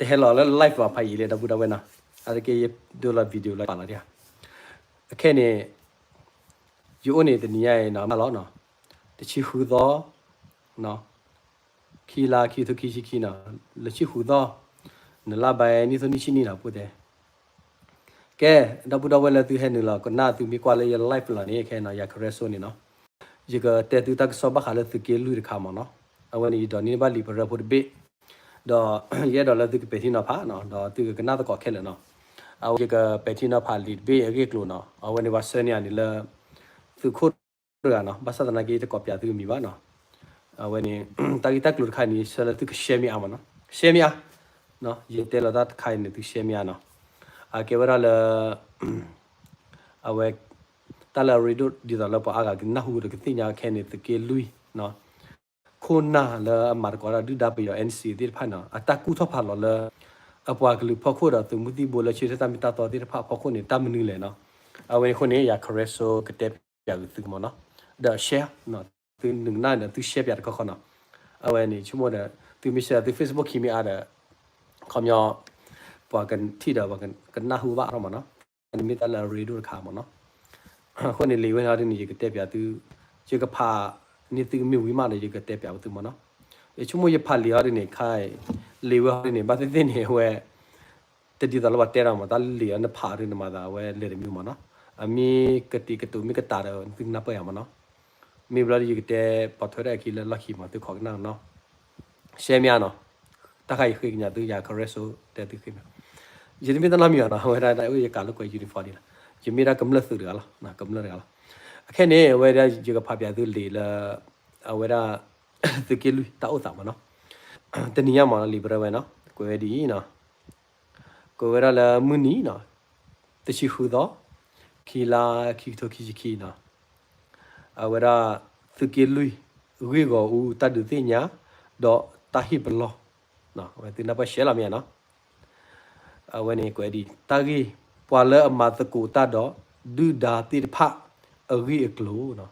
တဟဲလီၤလၢ live ဘၣ်ဖးယံာ်လံ ဒီပုၢ်ဒီဝဲၢ်နီၤ, အါတက့ၢ်ယဒိလီၤ video လၢပာ်လီၤဒံးဧါ, အခဲန့ၣ် ယအိၣ်န့ၣ်တနံၤညါအံၤနီၤ မၢလီၤနီၤ, တဆံဃုသီ ခံလါ ခံကထိခံဆံခံနီၤ, လၢဆံဃုသီ နလါဘဲနံၣ်သိနံၣ်ဆံနံၣ်နီၤ ပူတဲ ကဲ ဒီပုၢ်ဒီဝဲၢ်လၢသုဟဲနုာ်လီၤကနၣ်သုမ့ၢ်ကွၢ်လၢယ live လီၤန့ၣ် ခဲနီၤ ယၤ Careso န့ၣ်နီၤ, ယကတဲသုတၢ်ကစီၣ်ဘၣ်ဃးလၢသုးက့လွံၢ်တခါမ့ၢ်နီၤ, အဝဲန့ၣ် ယဒိးန့ၢ်ဘၣ်လံာ်ပရၢဖိတဘ့ၣ်, ဒီးယအဲၣ်ဒိးလၢသုကပဲာ်ထံနီၤဖးနီၤ, ဒီးသုကကနၣ်သကိးခဲလၢာ်နီၤ, အဝဲယကပဲာ်ထံနီၤဖးလံာ်တဘ့ၣ်အဂ့ၢ်အကျိၤနီၤ, အဝဲန့ၣ်ပှၤဆှၢန့ၢ်အီၤန့ၣ်လၢ သုးခိၣ်တဂၤနီၤ, ဘၣ်ဆၣ်သနာ်က့ယတကိးပၠးသုမံၤဘၣ်နီၤ, အဝဲန့ၣ် တၢ်ဂ့ၢ်တၢ်ကျိၤတခါန့ၣ် ဆှၢလၢသုက share မ့ၢ်အါမ့ၢ်နီၤ, share မ့ၢ်အါ, ယတဲလီၤတၢ်တခါအံၤန့ၣ် သု share မ့ၢ်အါနီၤ, အကဲဝဲဒၣ်လၢ အဝဲ တၢ်လၢအရ့ဒိၣ်ဒ်သိးလၢပှၤအါဂၤကနၢ်ဟူဒီးကသ့ၣ်ညါခဲန့ၣ် သုးက့လွံၢ်နီၤ, ခိၣ်နၢ်လၢအမၤသကိးဒီးဒုၣ်ဒါပယီၤ NCA သ့ၣ်တဖၣ်နီၤ, အတၢ်ကူၣ်ထီၣ်ဖးလီၤလၢ အပှၤကလုာ်ဖီခိၣ်ဒီးသုးမုၢ်သံၣ်ဘိလၢဆၢထၢၣ်တၢ်မ့ၢ်တၢ်တီသ့ၣ်တဖၣ်အဖီခိၣ်န့ၣ် တၢ်မနုၤလဲၣ်နီၤ, အဝဲန့ၣ်အဃိန့ၣ် ယၤ Careso ကတဲပၠးသုမ့ၢ်နီၤ, ဒီး share သုနုာ်ကနၣ်ဒီးသု share ပၠးတခီခီနီၤ, အဝဲန့ၣ် ဆိကမိၣ်ဒီး သုမ့ၢ် share သု Facebook ခံမ့ၢ်အါဒီး ခီပညီ ပှၤကထံၣ်ဒီးပှၤကနၢ်ဟူဘၣ်ထီၣ်မ့ၢ်နီၤ, အန့ၣ်မ့ၢ်တၢ်လၢအရ့ဒိၣ်တခါမ့ၢ်နီၤ, အဃိန့ၣ် လံာ်ဝဲန့ၣ်ဟီဒ်န့ၣ် ယကတဲပၠးသု, ယကဖးန့ၢ်သုမ့ၢ်ဝံၤမးဒီး ယကတဲပၠးသုမ့ၢ်နီၤ, ယဆိကမိၣ်ယဖးလံာ်ဟီဒ်န့ၣ် ခါ လံာ်ဝဲဟီဒ်န့ၣ် ဘၣ်သ့ၣ်သ့ၣ်န့ၣ် အဝဲ တဒ်သိးလၢပှၤတဲတၢ်မ့ၢ် တၢ်လံာ်အီၤနဖးအီၤဒ်န့ၣ်မၤသး အဝဲလဲၤတမံၤမ့ၢ်နီၤ, အမ့ၢ်ကတံာ်ကတူာ်မ့ၢ်ကတၢ်ဒီး သုကနၢ်ပၢၢ်ယၤမ့ၢ်နီၤ, မ့ၢ်ဘျီဒီးယကတဲပိာ်ထွဲဒၣ်အခံလၢလီၢ်ခံမ့ၢ် သုခိးကနၣ်နီၤ, share မ့ၢ်အါနီၤ, တၢ်ခါယဃ့ကညးသုယၤ Careso တဲသုဃ့မ့ၢ်, ယတမ့ၢ်တၢ်နီတမံၤဘၣ်နီၤ, အဝဲဒၣ်အိၣ်ယကးလိာ်ကွဲ uniform ဒံးလီၤ, ယမ့ၢ်ဒၣ်ကမျၢၢ်သုးတဂၤလီၤ, ကမျၢၢ်တဂၤလီၤ, အခဲန့ၣ် အဝဲဒၣ်ယကဖးပၠးသုလံာ်လၢ အဝဲဒၣ် သုးက့လွံၢ်တၢ်အိၣ်သးမ့ၢ်နီၤ, တနံၤညါမ့ၢ်နီၤ လံာ်ပရၢဝဲနီၤ ကွဲးဝဲဒ်အံၤနီၤ, ကွဲးဝဲဒၣ်လၢမုၢ်နံၤနီၤ, တဆံဃုသီ, ခံလါ ခံကထိခံဆံခံနီၤ, အဝဲဒၣ် သုးက့လွံၢ် ဂ့ၢ်ဂီၤအူ တၢ်ဒုးသ့ၣ်ညါ ဒီးတၢ်ဟ့ၣ်ပလီၢ်, အဝဲသုနၢ်ပၢၢ်ရှဲလီၤမ့ၢ်ဧါနီၤ, အဝဲန့ၣ်ကွဲးဒ်အံၤ တၢ်ဂ့ၢ် ပှၤလၢအမၤသကိးတၢ်ဒီး ဒုၣ်ဒါသ့ၣ်တဖၣ် အဂ့ၢ်အကျိၤနီၤ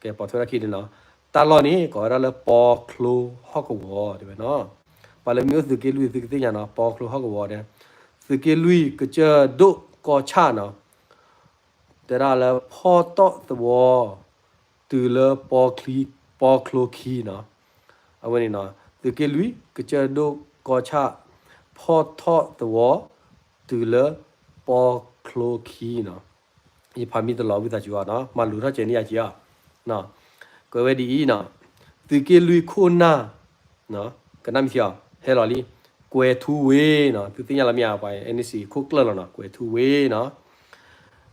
ကဲ ပိာ်ထွဲထီၣ်ခံန့ၣ်နီၤ, တၢ်လီၢ်န့ၣ် ကိးဝဲဒၣ်လၢပီချိဟီၣ်ကဝီၤတဲဝဲနီၤ, ပှၤလၢမ့ၢ်အိၣ်သုးက့လွံၢ်သုကသ့ၣ်ညါနီၤ, ပီချိဟီၣ်ကဝီၤတဲ, သုးက့လွံၢ်ကစၢၢ်ဒိၣ်ကီၢ်ဆၣ်နီၤ, တဲဒၣ်လၢဖီၣ်တီၣ်သဝီ တုၤလၢ ပီချိခံနီၤ, အဝဲန့ၣ်နီၤ, သုးက့လွံၢ်ကစၢၢ်ဒိၣ်ကီၢ်ဆၣ် ဖီၣ်ထီၣ်သဝီ တုၤလၢ ပီချိခံနီၤ, ယဖးမံတလီၤဝံသးစူၤအီၤနီၤ, မၤလိာ်ထီၣ်ကဲန့ၢ်ယၤက့ၤအီၤ, ကွဲးဝဲဒ်အံၤနီၤ, သုးက့လွံၢ်ခိၣ်နၢ် ကနၣ်မ့ၢ်ထံအီၤ ဟဲလီၤလံ, ကွဲၤထူဝ့နီၤ, သုသ့ၣ်ညါလီၤမ့ၢ်ဧါ, ပှၤ NCA ခိၣ်ကျၢၢ်လီၤနီၤ, ကွဲၤထူဝ့နီၤ,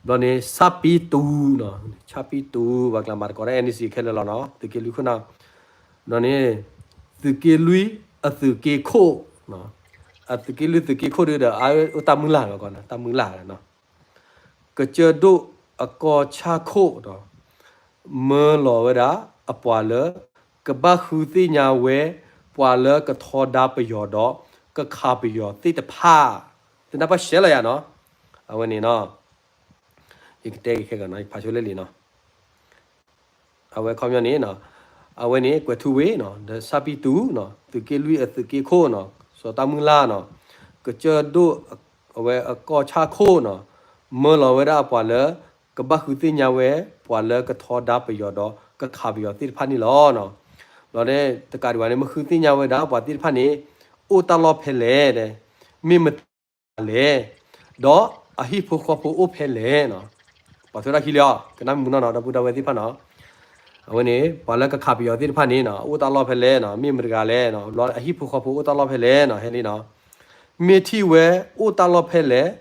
ဘျီန့ၣ် ဆၣ်ပံတူနီၤ, ဆၣ်ပံတူ ပှၤကျါမၤသကိးတၢ် NCA ခဲလၢာ်လီၤနီၤ, သုးက့လွံၢ်ခိၣ်နၢ်, ဘျီန့ၣ် သုးက့လွံၢ်အသုးက့ခိၣ်, အသုးက့လွံၢ်သုးက့ခိၣ်ဒုဒီး အအိၣ်တၢ်မုၢ်လၢ်လီၤကီးနီၤ, တၢ်မုၢ်လၢ်နီၤ ကစၢၢ်ဒိၣ်အကီၢ်ဆၣ်ခိၣ်ဒီး မၢလီၤဝဲဒၣ်အပှၤလၢ ကဘၣ်ဃုသ့ၣ်ညါဝဲ ပှၤလၢကထီဒါပယီၤဒီး ကခးပယီၤသ့ၣ်တဖၣ်, သုနၢ်ပၢၢ်ရှဲလီၤယၤနီၤ, အဝဲန့ၣ်နီၤ, ယကတဲက့ၤခဲကနီၤ, ယဖးဆိလၢလံာ်နီၤ အဝဲခီပညီန့ၣ် အဝဲန့ၣ် ကွဲၤထူဝ့နီၤ, ဒီးဆၣ်ပံတူနီၤ, သုးက့လွံၢ်အသုးက့ခိၣ်နီၤ, စီၤတၢ်မုၢ်လၢ်နီၤ, ကစၢၢ်ဒိၣ် အဝဲအကီၢ်ဆၣ်ခိၣ်နီၤ, မၢလီၤဝဲဒၣ်အပှၤလၢ ကဘၣ်ဃုသ့ၣ်ညါဝဲ ပှၤလၢကထီဒါပယီၤဒီး ကခးပယီၤသ့ၣ်တဖၣ်န့ၣ်လီၤ. ဘျီန့ၣ် တကးဒံးဘၣ်န့ၣ် မ့ၢ်ဃုသ့ၣ်ညါဝဲဒၣ်ပှၤသ့ၣ်တဖၣ်န့ၣ် အိၣ်တၢ်လီၢ်ဖဲလဲၣ်, မ့ၢ်မတၤလဲၣ်, ဒီးအဟံၣ်ဖိဃီဖိအိၣ်ဖဲလဲၣ်နီၤ. ပှၤထွဲတၢ်ခံလံအီၤ ကနၣ်မုာ်နီၢ်နီၤ ဒီပုၢ်ဒီဝဲၢ်သ့ၣ်တဖၣ်နီၤ. အဝဲန့ၣ် ပှၤလၢကခးပယီၤသ့ၣ်တဖၣ်န့ၣ်နီၤ အိၣ်တၢ်လီၢ်ဖဲလဲၣ်နီၤ, မ့ၢ်မတၤတဂၤလဲၣ်နီၤ, ဘျီအဟံၣ်ဖိဃီဖိအိၣ်တၢ်လီၢ်ဖဲလဲၣ်နီၤ, ဟဲလံနီၤ. မ့ၢ်ထံၣ်ဝဲအိၣ်တၢ်လီၢ်ဖဲလဲၣ်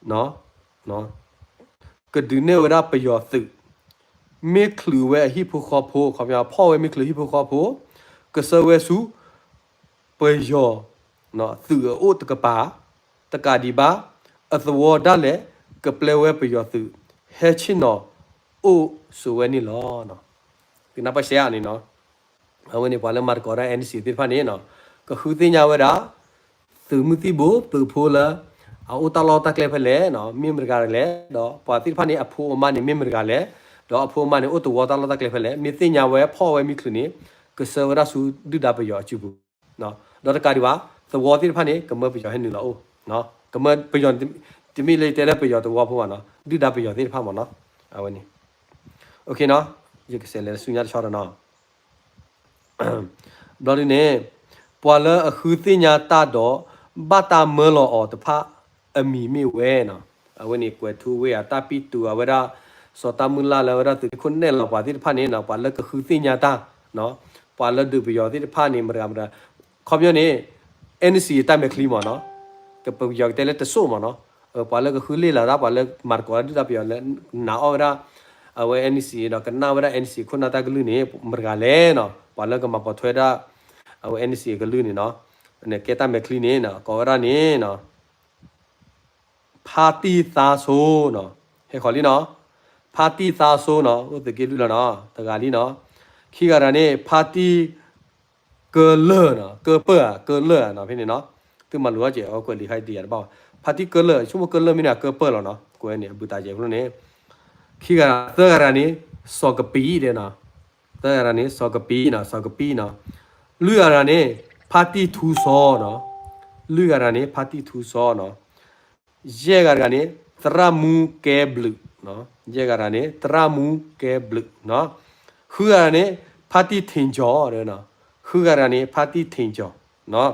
နီၤ ကဒုးနဲၣ်ဝဲဒၣ်ပယီၤသုး, မ့ၢ်ချုးဝဲအဟံၣ်ဖိဃီဖိ, ခီပညီ ဖီၣ်ဝဲမ့ၢ်ချုးဟံၣ်ဖိဃီဖိ, ကဆှၢဝဲဆူ ပယီၤ သုးအအိၣ်တကပၤ, တကးဒံးဘၣ် အသဝီဒၣ်လဲာ် ကပျဲဝဲပယီၤသုး ဟဲဆ့ၣ်နီၤအိၣ်ဆိးဝဲန့ၣ်လီၤ. သုနၢ်ပၢၢ်ရှဲဧါန့ၣ်နီၤ. အဝဲန့ၣ် ပှၤလၢမၤသကိးတၢ် NCA သ့ၣ်တဖၣ်န့ၣ်နီၤ ကဃုသ့ၣ်ညါဝဲဒၣ် သုးမုၢ်သံၣ်ဘိ သုးဖိလၢ အအိၣ်တၢ်လီၢ်တၢ်ကျဲဖဲလဲၣ်နီၤ, မ့ၢ်မတၤတဂၤလဲၣ်, ဒီးပှၤသ့ၣ်တဖၣ်န့ၣ် အဖိအမါန့ၣ် မ့ၢ်မတၤတဂၤလဲၣ်, ဒီးအဖိအမါန့ၣ် အိၣ်သဝီတၢ်လီၢ်တၢ်ကျဲဖဲလဲၣ်, မ့ၢ်သ့ၣ်ညါဝဲ ဖီၣ်ဝဲမ့ၢ်ချုးန့ၣ် ကဆှၢဝဲဒၣ်ဆူဒုၣ်ဒါပယီၤအစုပူၤ, ဒီးတကးဒံးဘၣ် သု သဝီသ့ၣ်တဖၣ်န့ၣ် ကမၢပယီၤဟဲနုာ်လီၤအိၣ်, ကမၢပယီၤ, တမ့ၢ်လၢယတဲလၢပယီၤသဝီဖိဘၣ်နီၤ, ဒုၣ်ဒါပယီၤသ့ၣ်တဖၣ်မ့ၢ်နီၤ, အဝဲန့ၣ်, ယကစးလဲၤဆူညါတဆီဒီးနီၤ ဘျီဒ်န့ၣ်, ပှၤလၢအဃုသ့ၣ်ညါတၢ်ဒီး ဘၣ်တၢ်မၢလီၤအီၤတဖၣ်အမံၤမ့ၢ်ဝဲနီၤ, အဝဲန့ၣ်ကွဲးထူဝ့ၣ်အတၢ်ပံတူးအဝဲဒၣ် စီၤတၢ်မုၢ်လၢ်လၢအဝဲဒၣ်သုးခိၣ်နဲၣ်လီၤပှၤသ့ၣ်တဖၣ်န့ၣ်နီၤ, ပှၤလၢကဃုသ့ၣ်ညါတၢ်, ပှၤလၢဒုးပယီၤသ့ၣ်တဖၣ်န့ၣ် မတၤမတၤ, ခီပညီန့ၣ် NCA တၢ်မဲာ်ချံမ့ၢ်နီၤ, ကပယီၤကတဲလၢတစိၢ်မ့ၢ်နီၤ, ပှၤလၢကဃုလ့ၢ်လီၤဒၣ် ပှၤလၢမၤသကိးဒုၣ်ဒါပယီၤလၢနာ်အီၣ်ဝဲဒၣ် အဝဲ NCA ဒီးကနၣ်ဝဲဒၣ် NCA ခိၣ်နၢ်တၢ်ကလုၢ်န့ၣ် မတၤတဂၤလဲၣ်နီၤ, ပှၤလၢကမၤပိာ်ထွဲဒၣ် အဝဲ NCA ကလုၢ်န့ၣ်နီၤ, ကဲတၢ်မဲာ်ချံန့ၣ်နီၤ ကိးဝဲဒၣ်န့ၣ်နီၤ ဖါတံၢ်သါစိနီၤ, ဟဲဃီၤလံနီၤ, ဖါတံၢ်သါစိနီၤ အိၣ်သုးက့လွံၢ်လီၤနီၤ တဂၤလံနီၤ, ခံဂၤတဂၤန့ၣ် ဖါတံၢ်ကလၢၢ်နီၤ, ကပၢၢ်ဧါ ကလၢၢ်ဧါနီၤ ဖဲန့ၣ်နီၤ, သုမၤလိာ်ထီၣ်ကဲးအဝဲကွဲးလံာ်ခါအံၤတယၤတဘၣ်, ဖါတံၢ်ကလၢၢ် ဆိကမိၣ်ကလၢၢ်မ့ၢ်န့ၣ် ကပၢၢ်လီၤနီၤ ကွဲးန့ၣ် အဘူးတးယဲၢ်ဖျိန့ၣ်, ခံဂၤ သၢဂၤတဂၤန့ၣ် စီၤကပံးဒဲးနီၤ, သၢဂၤတဂၤန့ၣ် စီၤကပံးနီၤ စီၤကပံးနီၤ, လွံၢ်ဂၤတဂၤန့ၣ် ဖါတံၢ်ထူစီနီၤ, လွံၢ်ဂၤတဂၤန့ၣ် ဖါတံၢ်ထူစီနီၤ ယဲၢ်ဂၤတဂၤန့ၣ် သရၣ်မူကဲဘျုး, ယဲၢ်ဂၤတဂၤန့ၣ် သရၣ်မူကဲဘျုးနီၤ, ဃုဂၤတဂၤန့ၣ် ဖါတံၢ်ထ့ၣ်ကၠီၤ, ဃုဂၤတဂၤန့ၣ် ဖါတံၢ်ထ့ၣ်ကၠီၤ,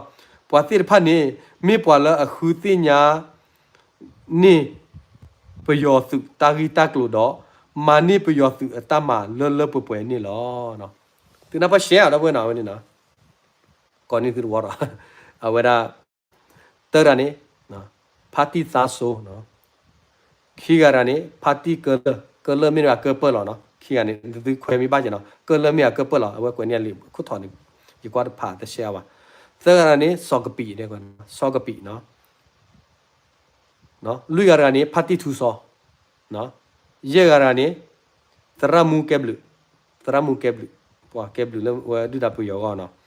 ပှၤသ့ၣ်တဖၣ်န့ၣ် မ့ၢ်ပှၤလၢအဃုသ့ၣ်ညါ န့ၢ်ပယီၤသုးတၢ်ဂ့ၢ်တၢ်ကျိၤဒီး မၤန့ၢ်ပယီၤသုးအတၢ်မၤလၢလၢပှဲၤပှဲၤန့ၣ်လီၤ. သုနၢ်ပၢၢ်ရှဲအီၤဒီပုၢ်ဝဲၢ်နီၤ အဝဲန့ၣ်နီၤ, ကိးန့ၢ်သုတဝီဒီး အဝဲဒၣ် တၢ်တဂၤန့ၣ် ဖါတံၢ်သါစိနီၤ, ခံဂၤတဂၤန့ၣ် ဖါတံၢ်ကလၢၢ်, ကလၢၢ်မ့ၢ်ဒၣ်ကပၢၢ်လီၤနီၤ, ခံဂၤန့ၣ် သုခွဲးမ့ၢ်ဘၣ်က့ၤနီၤ, ကလၢၢ်မ့ၢ်ဒၣ်ကပၢၢ်လီၤ, အဝဲကွဲးန့ၢ်အလံာ်ခိၣ်ထီၣ်န့ၣ် ယကွၢ်တဖၣ်တရှဲအါဘၣ်, သၢဂၤတဂၤန့ၣ် စီၤကပံး, စီၤကပံးနီၤ လွံၢ်ဂၤတဂၤန့ၣ် ဖါတံၢ်ထူစီ, ယဲၢ်ဂၤတဂၤန့ၣ် သရၣ်မူကဲဘျုး, သရၣ်မူကဲဘျုး, ပှၤကဲဘျုးလၢဝဲဒုၣ်ဒါပယီၤအဂီၢ်နီၤ,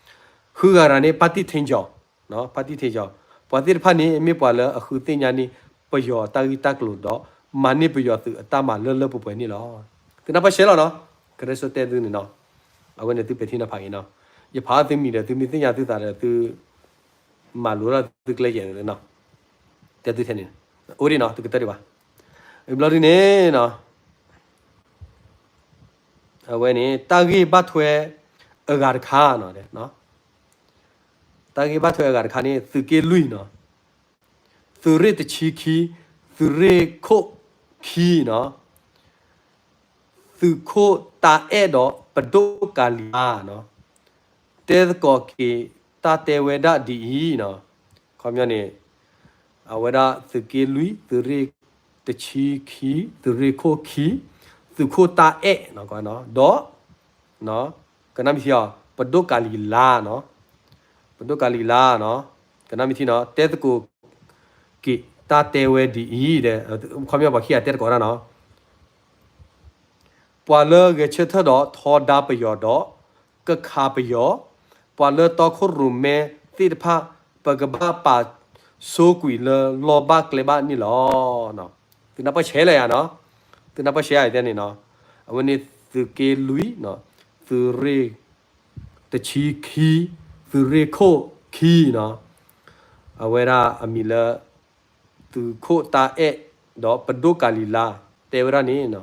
ဃုဂၤတဂၤန့ၣ် ဖါတံၢ်ထ့ၣ်ကၠီၤ, ဖါတံၢ်ထ့ၣ်ကၠီၤ, ပှၤသ့ၣ်တဖၣ်န့ၣ် မ့ၢ်ပှၤလၢအဃုသ့ၣ်ညါန့ၢ် ပယီၤတၢ်ဂ့ၢ်တၢ်ကျိၤဒီး မၤန့ၢ်ပယီၤသုးအတၢ်မၤလၢလၢပှဲၤပှဲၤန့ၣ်လီၤ. သုနၢ်ပၢၢ်ရှဲလီၤနီၤ, ကရၢစိတဲသုန့ၣ်နီၤ, အဝဲန့ၣ်သုပဲာ်ထံနီၤဖးက့ၤနီၤ, ယဖးအီၤသုမံၤဒီး သုမ့ၢ်သ့ၣ်ညါသုသးဒီးသု မၤလိထီၣ်သုကျဲယဲၢ်န့ၣ်နီၤ, တဲသုထဲန့ၣ်, အိၣ်ဒံးနီၤ သုကတၢၢ်ဒံးဘၣ်, ဘျီဒ်န့ၣ်နီၤ, အဝဲန့ၣ် တၢ်ဂ့ၢ်ဘၣ်ထွဲအဂၤတခါနီၤ, တၢ်ဂ့ၢ်ဘၣ်ထွဲအဂၤတခါန့ၣ် သုးက့လွံၢ်နီၤ, သုးရ့ၣ်တဆံခံ, သုးရ့ၣ်ခိၣ်ခံနီၤ, သုးခိၣ်တၢ်အဲၣ်ဒီးပဒိၣ်ကၤလံၤလါနီၤ, တဲသကိးက့ၤတၢ်တဲဝဲဒၣ်ဒ်အံၤနီၤ, ခီပညီန့ၣ် အဝဲဒၣ်သုးက့လွံၢ်, သုးရ့ၣ်တဆံခံ, သုးရ့ၣ်ခိၣ်ခံ, သုးခိၣ်တၢ်အဲၣ်နီၤ, ဒီး ကနၣ်မ့ၢ်ထံအီၤ ပဒိၣ်ကၤလံၤလါနီၤ, ပဒိၣ်ကၤလံၤလါနီၤ, ကနၣ်မ့ၢ်ထံနီၤ တဲသကိးက့ၤတၢ်တဲဝဲဒ်အံၤဒီး ခီပညီပှၤခံဂၤတဲသကိးတၢ်နီၤ, ပှၤလၢဂဲၤဆၢထၢၣ်ဒီးထီဒါပယီၤဒီး ကခးပယီၤ, ပှၤလၢတီခိၣ်ရိၣ်မဲသ့ၣ်တဖၣ် ပကဘၣ်ပာ်ဆိကွံာ်လၢလီၢ်ဘၣ်ကျဲဘၣ်န့ၣ်လီၤ. သုနၢ်ပၢၢ်ဆဲးလၢယၤနီၤ, သုနၢ်ပၢၢ်ဆဲးယၤတဲန့ၣ်နီၤ, အဝဲန့ၣ်သုးက့လွံၢ်, သုးရ့ၣ်တဆံခံ, သုးရ့ၣ်ခိၣ်ခံနီၤ, အဝဲဒၣ်အမံၤလၢ သုးခိၣ်တၢ်အဲၣ် ဒီးပဒိၣ်ကၤလံၤလါ တဲဝဲဒၣ်န့ၣ်နီၤ,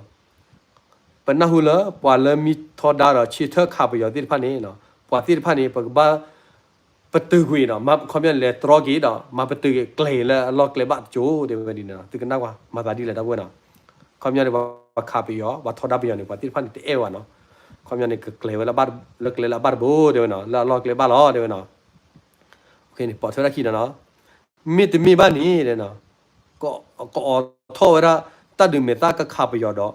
ပနၢ်ဟူလၢပှၤလၢမ့ၢ်ထီဒါဒီးဆၢထၢၣ်ခးပယီၤသ့ၣ်တဖၣ်န့ၣ်နီၤ, ပှၤသ့ၣ်တဖၣ်န့ၣ် ပကဘၣ် ပတုာ်ကွံာ်နီၤ, ခီပညီန့ၣ် လဲၤတြီက့ၤဒီး မၤပတုာ်က့ၤကျဲၤလၢအလီၢ်ကျဲဘၣ်တကၠိၢ် တဲဝဲဒ်န့ၣ်နီၤ, သုကနၣ်ကွၢ် မၤသးဒ်လဲၣ်တၢ်ပဝဲနီၤ, ခီပညီန့ၣ် ပှၤခးပယီၤ ပှၤထီဒါပယီၤန့ၣ် ပှၤသ့ၣ်တဖၣ်န့ၣ်တအဲၣ်ဝဲနီၤ, ခီပညီန့ၣ် ကကျဲၤဝဲလၢကျဲလၢအဘၣ်တဘိ တဲဝဲနီၤ, လၢအလီၢ်ကျဲဘၣ်လီၤ တဲဝဲနီၤ, ပိာ်ထွဲတၢ်ခံနီၤနီၤ မ့တမ့ၢ်ဘၣ်န့ၣ် ကအိးထီၣ်ဝဲဒၣ် တၢ်ဒုးမဲာ်သၣ်ကခးပယီၤဒီး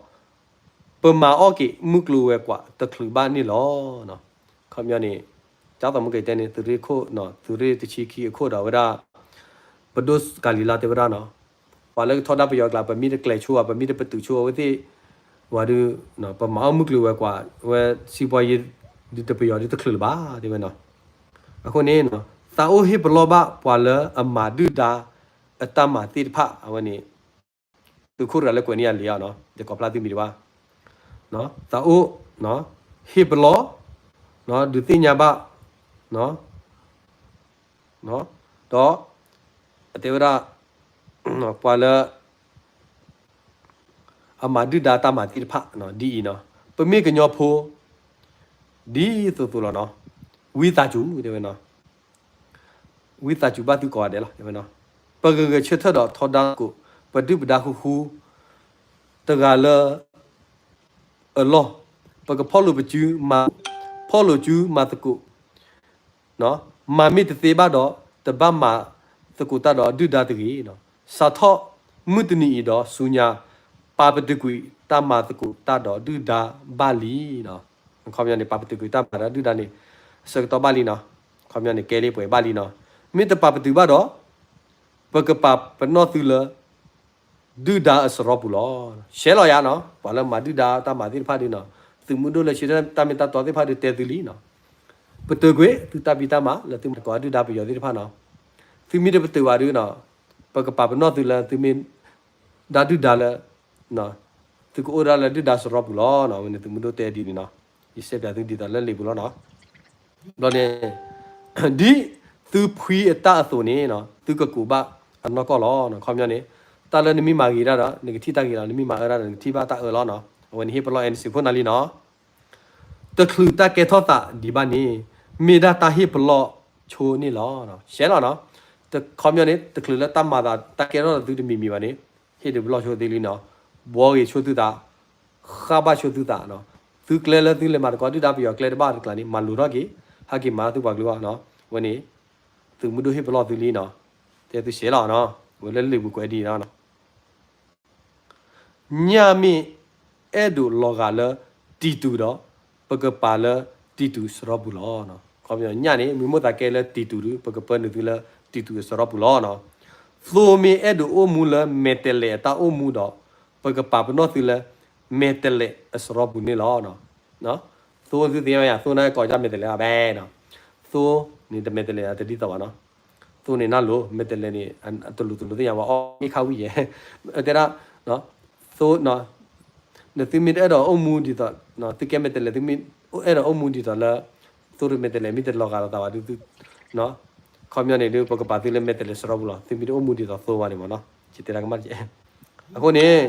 ပမၤအီၣ်က့ၤမုၢ်ကျိၤဝဲၤကွာ်တချုးဘၣ်န့ၣ်လီၤ. ခီပညီန့ၣ် ကၠီသးမူကတဲန့ၣ် သုးရ့ၣ်ခိၣ်, သုးရ့ၣ်တဆံခံအခိၣ်ဒီးဝဲဒၣ် ပဒိၣ်ကၤလံၤလါတဲဝဲဒၣ်နီၤ, ပှၤလၢကထီဒါပယီၤအကျါ ပမ့ၢ်တကျဲၤဆိဘၣ် ပမ့ၢ်တပတုာ်ဆိအဝဲသ့ၣ် ဝဲဒုး ပမၤအီၣ်မုၢ်ကျိၤဝဲၤကွာ် ဝဲစံးပှၤယံၤ ဒုးတပယီၤဒုးတချုးလၢၤဘၣ် တဲဝဲနီၤ. အဃိန့ၣ် သးအိၣ်ဟ့ၣ်ပလီၢ်ဘၣ်ပှၤလၢအမၤဒုၣ်ဒါအတၢ်မၤသ့ၣ်တဖၣ် အဝဲန့ၣ် သုးခိၣ်တဂၤလၢကွဲးန့ၢ်အလံာ်အီၤနီၤ ယကိးဖျါသုမံၤတဘၣ်, သးအိၣ် ဟ့ၣ်ပလီၢ် ဒုးသ့ၣ်ညါဘၣ် နီၤ နီၤ ဒီး အတဲဝဲဒၣ် ပှၤလၢ အမၤဒုၣ်ဒါတၢ်မၤသ့ၣ်တဖၣ် ဒ်အံၤနီၤ, ပမ့ၢ်ကညီဖိ ဒ်သိးသိးလီၤနီၤ, ဝံသးစူၤ တဲဝဲနီၤ, ဝံသးစူၤဘၣ်သုကိးဂၤဒဲးလီၤ တဲဝဲနီၤ, ပဂဲၤဂဲၤဆၢထၢၣ်ဒီးထီဒါသကိး ပဒုၣ်ပဒါဃူဃူ တဂၤလၢ အလီၢ်, ပကဖီၣ်လိာ်ပစုမၤ, ဖီၣ်လိာ်စုမၤသကိး မၤမ့ၢ်တသ့ဘၣ်ဒီး တဘၣ်မၤသကိးတၢ်ဒီးဒုၣ်ဒါတဂ့ၤ. စးထီၣ်မုၢ်တနံၤအံၤဒီးဆူညါ ပာ်ပတုာ်ကွံာ်တၢ်မၤသကိးတၢ်ဒီးဒုၣ်ဒါဘၣ်လံ. ခီပညီန့ၣ် ပာ်ပတုာ်ကွံာ်တၢ်မၤဒီးဒုၣ်ဒါန့ၣ် အဆၢကတီၢ်ဘၣ်လံနီၤ. ခီပညီန့ၣ် ကဲလံပှဲၤဘၣ်လံနီၤ. မ့ၢ်တပာ်ပတုာ်ဘၣ်ဒီး ပကပာ်ပနီၣ်သုလၢ ဒုၣ်ဒါအစရီပူၤလီၤ. ရှဲလီၤယၤနီၤ, ပှၤလၢမၤဒုၣ်ဒါတၢ်မၤသ့ၣ်တဖၣ်ဒုနီၤ, သုးမုၢ်ဒိၣ်လၢဆၢထၢၣ်တၢ်မ့ၢ်တၢ်တီသ့ၣ်တဖၣ်ဒုတဲသုလံနီၤ, ပတုာ်ကွံာ်သုတၢ်ဖံးတၢ်မၤလၢသုမၤသကိးဒုၣ်ဒါပယီၤသ့ၣ်တဖၣ်နီၤ, သုမ့ၢ်တပတုာ်ဘၣ်ဒုနီၤ, ပကပာ်ပနီၣ်သုလၢသုမ့ၢ် ဒါဒုၣ်ဒါလၢ သုကအိၣ်ဒၣ်လၢဒုၣ်ဒါစရီပူၤလီၤ. အဝဲန့ၣ်သုးမုၢ်ဒိၣ်တဲဒ်န့ၣ်နီၤ, ယစဲးပၠးသုဒ်သိးလၢလံာ်ပူၤလီၤနီၤ. ဘျီန့ၣ် ဒ်သုဖှံအတၢ်အသိးန့ၣ် သုကကူးဘၣ်အနီၢ်ကီၢ်လီၤ. ခီပညီန့ၣ် တၢ်လၢနမ့ၢ်မၤဂ့ၤတၢ်ဒီး နကထံၣ်တၢ်ဂ့ၤလီၤ, နမ့ၢ်မၤအၢတၢ်ဒီး နကထံၣ်ဘၣ်တၢ်အၢလီၤနီၤ. အဝဲန့ၣ်ဟ့ၣ်ပလီၢ်အဲၣ်နစံးဖိနၤလံနီၤ. တချုးတၢ်ကဲထီၣ်သးဒံးဘၣ်န့ၣ် မ့ၢ်ဒၣ်တၢ်ဟ့ၣ်ပလီၢ်ဆိန့ၣ်လီၤ. ရှဲလီၤနီၤ. ခီပညီန့ၣ် တချုးလၢတၢ်မၤသးတၢ်ကဲထီၣ်သးသုတမံၤမံၤဘၣ်န့ၣ် ဟ့ၣ်ဒုးပလီၢ်ဆိသုလံနီၤ. ဘှီဂ့ၤဆိသုသး, ဃၣ်ဘၣ်ဆိသုသးနီၤ. သုကျဲလၢသုလဲၤမၤသကိးဒုၣ်ဒါပယီၤကျဲတဘၣ်တကျါန့ၣ် မၤလိၤထီၣ်က့ၤ, ဟဲက့ၤမၤသုပှၤကလုာ်အဂီၢ်နီၤ. အဝဲန့ၣ် သုးမုၢ်ဒိၣ်ဟ့ၣ်ပလီၢ်သုလံနီၤ. တဲသုရှဲလီၤနီၤ. အဝဲလၢလံာ်ပူၤကွဲးဒ်အံၤနီၤ. ညၣ်မ့ၢ်အဲၣ်ဒိးလီၤဂာ်လၢတံၤတူာ်ဒီး ပကပာ်လၢတံၤတူာ်စရီပူၤလီၤ. ခီပညီ ညၣ်န့ၣ် မ့ၢ်မိၣ်သးကဲလၢတံၤတူာ်ဒီး ပကပၢနုာ်သုလၢတံၤတူာ်အစရီပူၤလီၤ. သိမ့ၢ်အဲၣ်ဒိးအိၣ်မူလၢမဲာ်တဲးလဲးအတၢ်အိၣ်မူဒီး ပကပာ်ပနီၣ်သုလၢမဲာ်တဲးလဲးအစရီပူၤန့ၣ်လီၤ. သိသုသ့ၣ်ညါ သိန့ၣ်ကိးဒ်မဲာ်တဲးလဲးဘၣ်နီၤ. သိန့ၣ်တမဲာ်တဲးလဲးတဒ်သိးဘၣ်နီၤ. သိန့ၣ်နၢ်လိၤ မဲာ်တဲးလဲးန့ၣ် တလိၤတလိၤသ့ၣ်ညါဘၣ် အီၣ်မ့ၢ်ခါဝံၣ်ယဲၢ် တဲဒၣ် သိ နသုမ့ၢ်တအဲၣ်ဒိးအိၣ်မူဒ်သိး သုကဲမဲာ်တဲးလဲး သုမ့ၢ်အဲၣ်ဒိးအိၣ်မူဒ်သိးလၢ သိဒီးမဲာ်တဲးလဲး မ့ၢ်တလီၤဂာ်လိာ်သးဘၣ်ဒုးသု ခီပညီန့ၣ်ဒုး ပကပာ်သုလၢမဲာ်တဲးလဲးစရီပူၤလီၤ. သုမ့ၢ်တအိၣ်မူဒ်သိးသိဘၣ်န့ၣ်မ့ၢ်နီၤ ယတဲတၢ်ကမၣ်တကဲး. အဃိန့ၣ်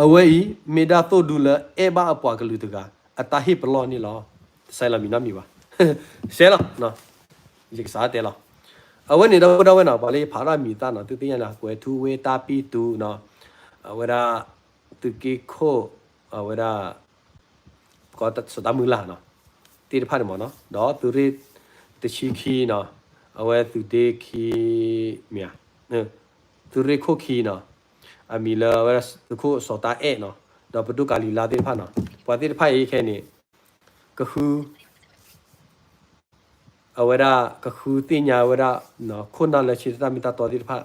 အဝဲအံၤ မ့ၢ်ဒၣ်သိၣ်ဒူလၢအဲၣ်ဘၣ်အပှၤကလုာ်တဂၤ အတၢ်ဟ့ၣ်ပလီၢ်န့ၣ်လီၤ. တဆဲးလီၤမံၤနီတမံၤဘၣ်. ရှဲလီၤ ယကစးတဲလီၤ. အဝဲန့ၣ်ဒီပုၢ်ဒီဝဲၢ်နီၤ ပှၤလၢယဖးထီၣ်မံၤသၣ်နီၤ သုသ့ၣ်ညါနီၤ ကွဲၤထူဝ့တၢ်ပံၣ်တူနီၤ အဝဲဒၣ် သုးက့ခိၣ် အဝဲဒၣ် ပကစီၤတၢ်မုၢ်လၢ်နီၤ သ့ၣ်တဖၣ်န့ၣ်မ့ၢ်နီၤ ဒီးသုးရ့ၣ်တဆံခံနီၤ အဝဲသုးဒ့ခံ မ့ၢ်ဧါ သုးရ့ၣ်ခိၣ်ခံနီၤ အမံၤလၢအဝဲဒၣ်သုးခိၣ်စီၤတၢ်အဲၣ်နီၤ ဒီးပဒိၣ်ကၤလံၤလါသ့ၣ်တဖၣ်နီၤ ပှၤသ့ၣ်တဖၣ်အံၤခဲအံၤန့ၣ် ကဃု အဝဲဒၣ်ကဃုသ့ၣ်ညါဝဲဒၣ် ခိၣ်နၢ်လၢဆၢထၢၣ်တၢ်မ့ၢ်တၢ်တီသ့ၣ်တဖၣ်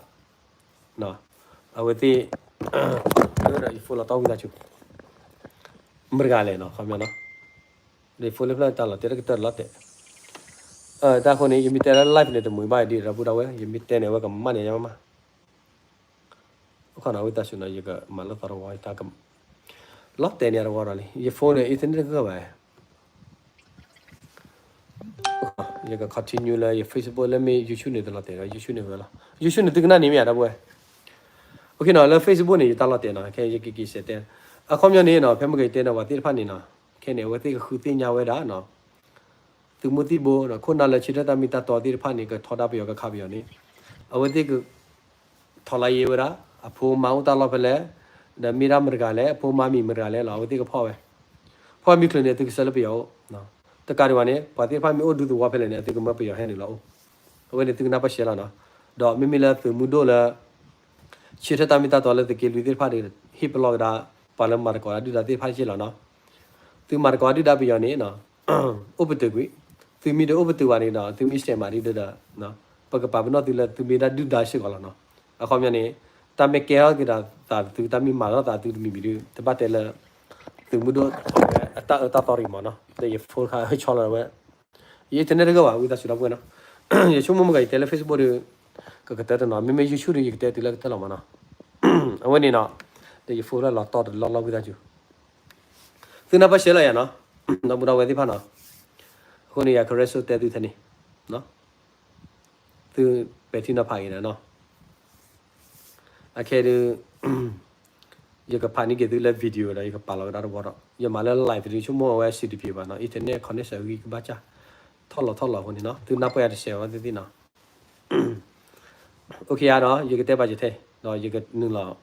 အဝဲသ့ၣ် ယဖိလီၤတီၢ်ဝံသးစူၤ မတၤတဂၤလဲၣ်နီၤ ခီပညီနီၤ ယဖိလၢဖျၢၣ်တၢ်လီၤတဲာ်တကတၢၢ်လီၤတဲာ် တၢ်အဃိန့ၣ် ယမ့ၢ်တဲလၢ live န့ၣ် တမုာ်ဘၣ်ဒ်ဒီပုၢ်ဒီဝဲၢ် ယမ့ၢ်တဲန့ၣ် အဝဲကမၣ်န့ၣ်ယမး အခီနီၤ ဝံသးစူၤနီၤ ယကမၤလၢသီတဝီတၢ်က လီၤတဲာ်န့ၣ်တဝီဒီးလံ ယ phone န့ၣ် internet တဂၢၢ်ဘၣ် ယက continue လၢယ Facebook လၢမ့ၢ် YouTube န့ၣ်တလီၤတဲာ်ဒီး YouTube န့ၣ်ဝဲလီၤ YouTube န့ၣ်သုကနၣ်န့ၣ်မ့ၢ်ဧါဒီပုၢ်ဝဲၢ် OK နီၤ လၢ Facebook န့ၣ် ယတၢ်လီၤတဲာ်နီၤ ခဲယကက့ၤစဲးတဲ အခီပညီန့ၣ်နီၤ ဖဲမ့ၢ်ကတဲန့ၣ် ပှၤသ့ၣ်တဖၣ်န့ၣ်နီၤ ခဲန့ၣ် အဝဲသ့ၣ်ကဃုသ့ၣ်ညါဝဲဒၣ်နီၤ သုးမုၢ်သံၣ်ဘိ ခိၣ်နၢ်လၢဆၢထၢၣ်တၢ်မ့ၢ်တၢ်တီသ့ၣ်တဖၣ်န့ၣ် ကထီဒါပယီၤကခးပယီၤန့ၣ် အဝဲသ့ၣ်က ထီၣ်လါယ့ဝဲဒၣ် အဖိမါအိၣ်တၢ်လီၢ်ဖဲလဲၣ် ဒီးမ့ၢ်ဒၣ်မတၤတဂၤလဲၣ် အဖိမါမံၤမတၤတဂၤလဲၣ်လီၤ အဝဲသ့ၣ်ကဖီၣ်ဝဲ ဖီၣ်မံၤချုးန့ၣ် သုကဆှၢလၢပယီၤအိၣ် တကးဒံးဘၣ်န့ၣ် ပှၤသ့ၣ်တဖၣ်မ့ၢ်အိၣ်ဒူသဝီဖဲလဲၣ်န့ၣ် အသုကမၢပယီၤဟဲနုာ်လီၤအိၣ် အဝဲန့ၣ်သုကနၢ်ပၢၢ်ရှဲလီၤနီၤ ဒီးမ့မ့ၢ်လၢသုးမုၢ်ဒိၣ်လၢ ဆၢထၢၣ်တၢ်မ့ၢ်တၢ်တီလၢသုးက့လွံၢ်သ့ၣ်တဖၣ်ဒီး ဟ့ၣ်ပလီၢ်ကဒါ ပှၤလၢမၤသကိးဒုၣ်ဒါသ့ၣ်တဖၣ်က့လီၤနီၤ သုမၤသကိးဒုၣ်ဒါပယီၤန့ၣ် အိၣ်ပတုာ်ကွံာ် သုမ့ၢ်တအိၣ်ပတုာ်ဘၣ်န့ၣ်ဒီး သုမ့ၢ်စဲးမးဒ်ဒီး ပကပာ်ပနီၣ်သုလၢသုမ့ၢ်ဒၣ်ဒုၣ်ဒါစ့ၢ်ကီးလီၤနီၤ အခီပညီန့ၣ် တၢ်မ့ၢ်ကဲထီၣ်က့ၤဒီးသးသု တၢ်မ့ၢ်မၤထီၣ်သးသုတမံၤမံၤဒုး တဘၣ်တဲလၢ သုးမုၢ်ဒိၣ် အတၢ်အၢတၢ်သီတဂ့ၤမးနီၤ ဒီးယ phone တခါဟဲဆီလီၤဝဲ ယ internet တဂၢၢ်ဘၣ် ဝံသးစူၤဒီပုၢ်ဝဲၢ်နီၤ ယဆိကမိၣ်မ့ၢ်ကယတဲလၢ Facebook ဒီး ကကတၢၢ်တနီၤ မ့မ့ၢ် YouTube ဒီး ယကတဲတုၤလၢကတၢၢ်လီၤမးနီၤ အဝဲန့ၣ်နီၤ ဒီးယ phone လၢလီၤတီၢ်တလီၢ်လီၢ်ဝံသးစူၤ သုနၢ်ပၢၢ်ရှဲလီၤယၤနီၤ ဒီပုၢ်ဒီဝဲၢ်သ့ၣ်တဖၣ်နီၤ အဃိန့ၣ် ယကရဲစိတဲသုထဲန့ၣ် သုပဲာ်ထံနီၤဖးက့ၤန့ၣ်နီၤ. အခဲဒုး ယကဖးန့ၢ်က့ၤသုလၢ video ဒီး ယကပာ်လီၤကဒါတဝီဒီး ယမၤလၢ live ဒုး ဆိကမိၣ်အဝဲ စံးတပံၤဘၣ်နီၤ, internet connection ဂံၢ်ကဘၣ်စၢ် ထီၣ်လီၤထီၣ်လီၤအဃိန့ၣ်နီၤ, သုနၢ်ပၢၢ်ယၤတစဲးဝဲသ့ၣ်သ့ၣ်နီၤ. အိၣ်ခ့ယါဒီး ယကတဲပာ်စၢၤထဲ ဒီးယကနုာ်လီၤ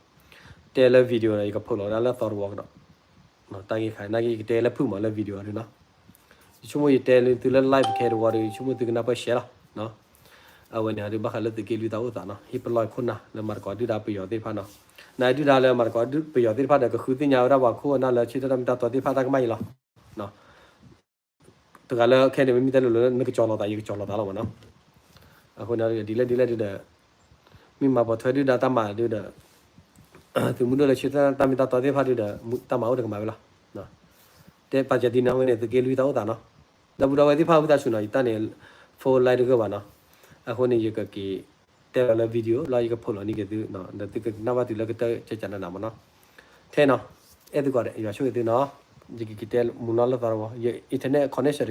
တဲလၢ video ဒီး ယကဖိးလီၤကဒါလၢသီတဝီကဒီး တၢ်ဂ့ၢ်ခါ နာ်က့ ယကတဲလၢဖုၣ်မးလၢ video ဒုးနီၤ. ယဆိကမိၣ်ယတဲလၢသုလၢ live ခဲတဝီဒီး ယဆိကမိၣ်သုကနၢ်ပၢၢ် share လီၤ. အဝဲန့ၣ်ဒုး ဘၣ်ဃးလၢသုးက့လွံၢ်တၢ်အိၣ်သးနီၤ, ဟ့ၣ်ပလီၢ်ခိၣ်နၢ်လၢမၤသကိးဒုၣ်ဒါပယီၤသ့ၣ်တဖၣ်နီၤ. နဒုၣ်ဒါလၢမၤသကိးပယီၤသ့ၣ်တဖၣ်ဒီး ကဃုသ့ၣ်ညါဝဲဒၣ်ပှၤခိၣ်နၢ်လၢဆၢကတီၢ်တၢ်မ့ၢ်တၢ်တီသ့ၣ်တဖၣ်တၢ်ကမၣ်အံၤလီၤ. တဂၤလၢခဲန့ၣ် မ့မ့ၢ်တဲလိၤလိၤလၢ နကကၠီၤလီၤသး ယကကၠီၤလီၤသးလီၤမးနီၤ. အဃိန့ၣ် ဒ်လဲၣ်ဒ်လဲၣ်ဒုးဒီး မ့ၢ်မၤပိာ်ထွဲဒုၣ်ဒါတၢ်မၤဒုးဒီး သုးမုၢ်ဒိၣ်လၢဆၢကတီၢ်တၢ်မ့ၢ်တၢ်တီသ့ၣ်တဖၣ်ဒုးဒီး တၢ်မၤအိၣ်တကမၤဝဲလီၤ. တဲပာ်စၢၤဒ်န့ၣ် အဝဲန့ၣ် သုးက့လွံၢ်တၢ်အိၣ်သးနီၤ. ဒီပုၢ်ဒီဝဲၢ်သ့ၣ်တဖၣ် ဝံသးစူၤနီၤ, ယတၢ်န့ၣ် phone line တဂ့ၤဘၣ်နီၤ. အဃိန့ၣ် ယကက့ၤတဲလီၤလၢ video လီၤ, ယကဖိးလီၤန့ၢ်က့ၤသု ဒီးသုကနၣ်ဘၣ်တုၤလၢကတၢၢ်ကကနးနးမးနီၤ. ထဲနီၤ, အဲၣ်သုကိးဂၤဒဲး ယွၤဆိၣ်ဂ့ၤသုနီၤ. ယကက့ၤတဲမုာ်နီၤလၢသီတဝီ, ယ internet connection တ